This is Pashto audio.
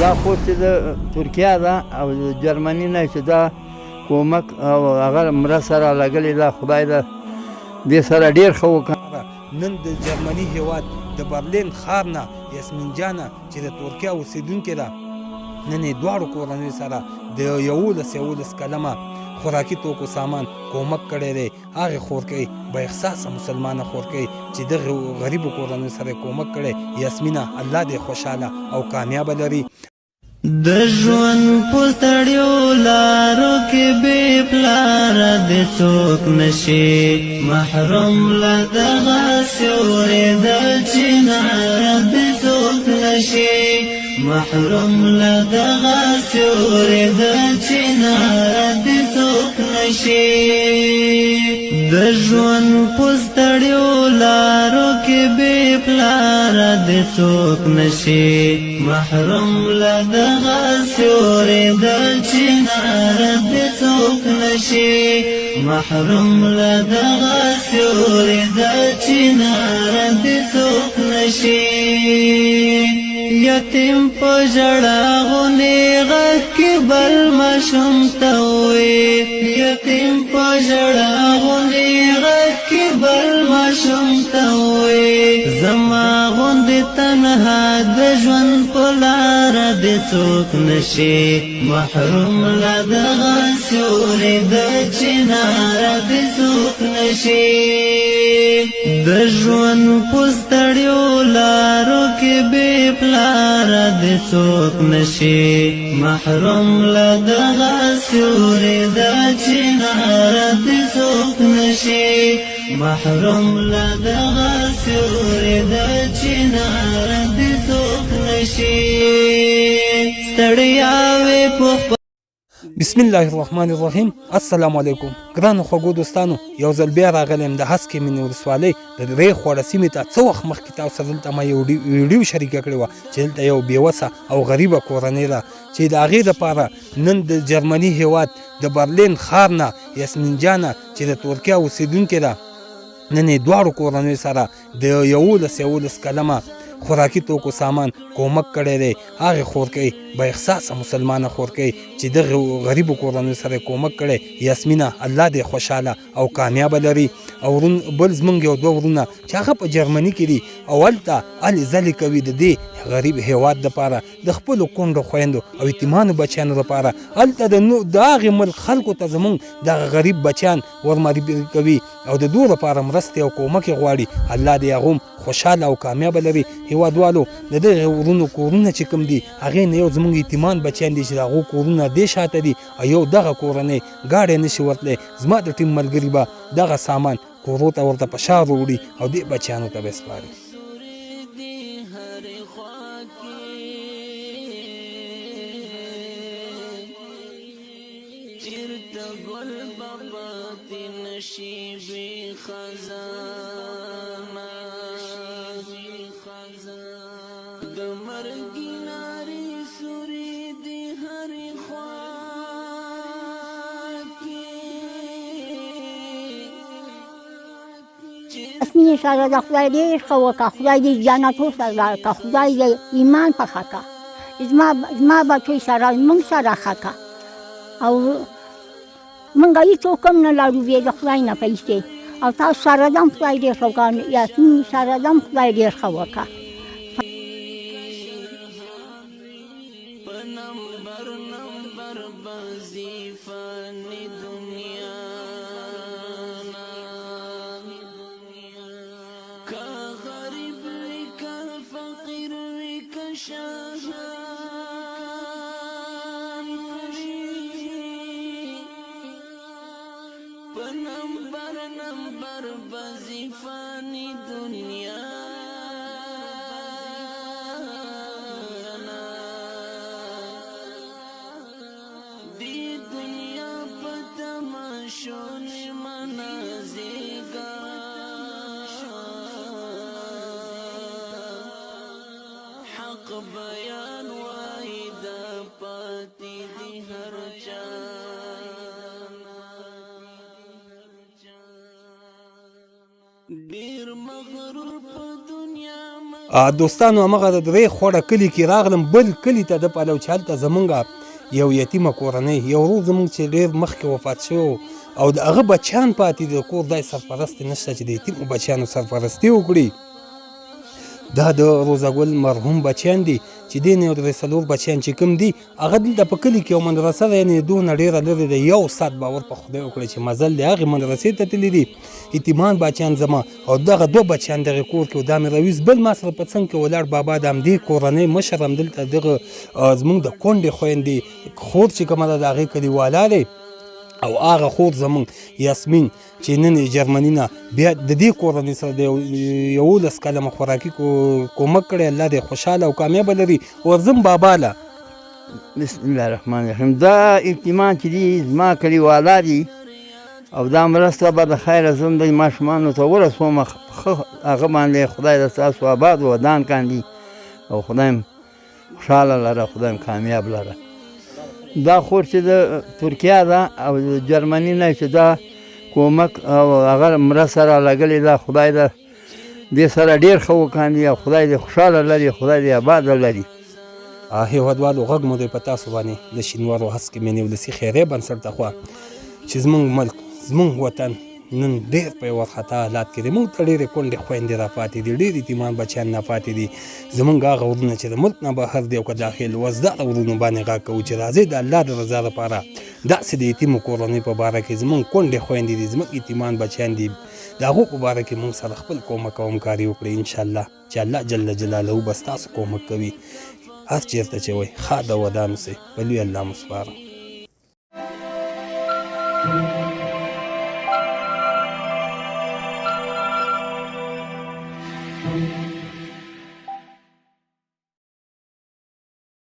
دا خور چې د ترکیه ده او د جرمني نه چې دا کومک او هغه مرسته رالګلې ده، خدای ده دې سره ډېر ښه وکړه. نن د جرمني هیواد د برلین ښار نه یاسمین جانه چې د ترکیه اوسېدونکې ده، نن یې دواړو کورنیو سره د 11 قلمه خوراکي توکو سامان کومک کړی دی. هغې خورکۍ با احساسه مسلمانه خورکۍ چې دغه غریبو کورنیو سره کومک کړی، یاسمینه الله دې خوشحاله او کامیابه لري. د ژوند په ستړیو لارو کې بې پلاره دې څوک نشي، محروم له دغه سیوري د چناره دې څوک نشي، محروم له دغه سیوري د چناره دې څوک نشي. د ژوند په ستړیو لارو کې بې پلاره دې څوک نشي، محروم له دغه سیوري د چناره دې څوک نشي، محروم له دغه سیوري د چناره دې څوک نشي. یتیم په ژړا غونې غږ کې بل ماشوم ته ووې، یتیم په ژړا غونې غږ کې بل ماشوم ته ووې، زما غوندې تنها د ژوند په لاره دې څوک نشي، محروم له دغه سیوري د چناره دې څوک نشي. د ژوند په ستړیو لارو کې بې پلاره دې څوک نشي، محروم له دغه سیوري د چناره دې څوک نشي، محروم له دغه سیوري د چناره دې څوک نشي. ستړیاوې په بسم الله الرحمن الرحیم. السلام علیکم ګرانو خوږو دوستانو، یو ځل بیا راغلی یم د هسکې مینې ولسوالۍ د درې خواړه سیمې ته. څه وخت مخکې تاسو سره دلته ما یو ویډیو شریکه کړې وه چې دلته یو بېوسه او غریبه کورنۍ ده چې د هغې دپاره نن د جرمني هیواد د برلین ښار نه یاسمین جانه چې د ترکیه اوسېدونکې ده، نن یې دواړو کورنیو سره د 11 قلمه خوراکي توکو سامان کومک کړی دی. هغې خورکۍ با احساسه مسلمانه خورکۍ چې دغه غریبو کورنیو سره کومک کړی، یاسمینه الله دې خوشحاله او کامیابه لري. او بل زمونږ یو دوه ورونه چې هغه په جرمني کې دي او هلته هلې ځلې کوي د دې غریب هیواد دپاره، د خپلو کونډو خویندو او یتیمانو بچیانو دپاره، هلته د هغې ملک خلکو ته زمونږ دغه غریب بچیان ورمعرفي کوي او د دوی لپاره مرستې او کومک یې غواړي. الله دې هغه هم خوشحاله او کامیابه لري. هیوادوالو، د دغې ورونو کورونه چې کوم دي هغې نه یو زمونږ یتیمان بچیان دي چې د هغو کورونه دې شاته دي او یو دغه کورنۍ ګاډی نشي ورتلی. زما د ټیم ملګري به دغه سامان کورو ته ورته په شا وروړي او دې بچیانو ته به یې سپاري. یاسمین سره د خدای ډېر ښه وکړه، خدای دې جنتو سره کړه، خدای دې ایمان پخه کړه، زما بچو سره موږ سره ښه کړه. او موږ هېڅوک هم نه لرو بې د خدای نه پیسې، او تاسو سره دم خدای ډېر ښه وکړه، یاسمین سره دم خدای ډېر ښه وکړه. دوستانو همغه د درې خوړه کلي کې راغلم، بل کلي ته د پلو چې هلته زمونږ یو یتیمه کورنۍ، یو ورور زمونږ چې ډېر مخکې وفات شوی او د هغه بچیان پاتې دي، د کور داسې سرپرست نشته چې د یتیمو بچیانو سرپرستي وکړي. دا د روزه ګل مرحوم بچیان دي چې دې نه یو درې څلور بچیان چې کوم دي هغه دلته په کلي کې یو مدرسه ده، یعنې دونه ډېره لرې ده، یو ساعت باور په خدای وکړئ چې مزل دی، هغې مدرسې ته تللي دي یتیمان بچیان زما، او دغه دوه بچیان دغې کور کې. دا مې راویست. بل ما سره په څنګ کې ولاړ بابا د همدې کورنۍ مشر، همدلته دغه زمونږ د کونډې خویندې خور چې کومه ده د هغې کلیوالا دی، او هغه خور زمونږ یاسمین چې نن یې جرمني نه بیا د دې کورنۍ سره د 11 کاله مو خوراکي کومک کړی، الله دې خوشحاله او کامیابه لري. ورځم بابا له. بسم الله الرحمن الرحیم. دا یتیمان چې دي زما کلیوالا دي، او دا مرسته به د خیره زه د ماشومانو ته ورسوم، ښه هغه باندې خدای د تاسو آباد ودان کاندي، او خدای خوشحاله لره، خدای کامیاب لره. دا خور چې د ترکیا ده او د جرمني نه چې دا کومک او هغه مرسته را لګلې ده، خدای ده دې سره ډېر ښه وکاندي، او خدای دې خوشحاله لري، خدای دې آباد لري. هېوادوالو غږ مو دی په تاسو باندې د شینوارو هسکې مینې ولسي خیریه بنسټ ته خوا چې زمونږ ملک زمونږ وطن نن ډېر په یو وارخطا حالات کې دی. موږ ته ډېرې کونډې خویندې را پاتې دي، ډېر یتیمان بچیان را پاتې دي. زمونږ هغه ورونه چې د ملک نه بهر دي او که داخل وزداره ورونو باندې غږ کوو چې راځئ د الله د رضا لپاره داسې د یتیمو کورنۍ په باره کې زمونږ کونډې خویندې دي، زمونږ یتیمان بچیان دي، د هغو په باره کې موږ سره خپل کومک او همکاري وکړئ. انشاءالله چې الله جل جلاله به ستاسو کومک کوي. هر چېرته چې وئ ښاد او ودان اوسئ، په لوی الله مو سپارم.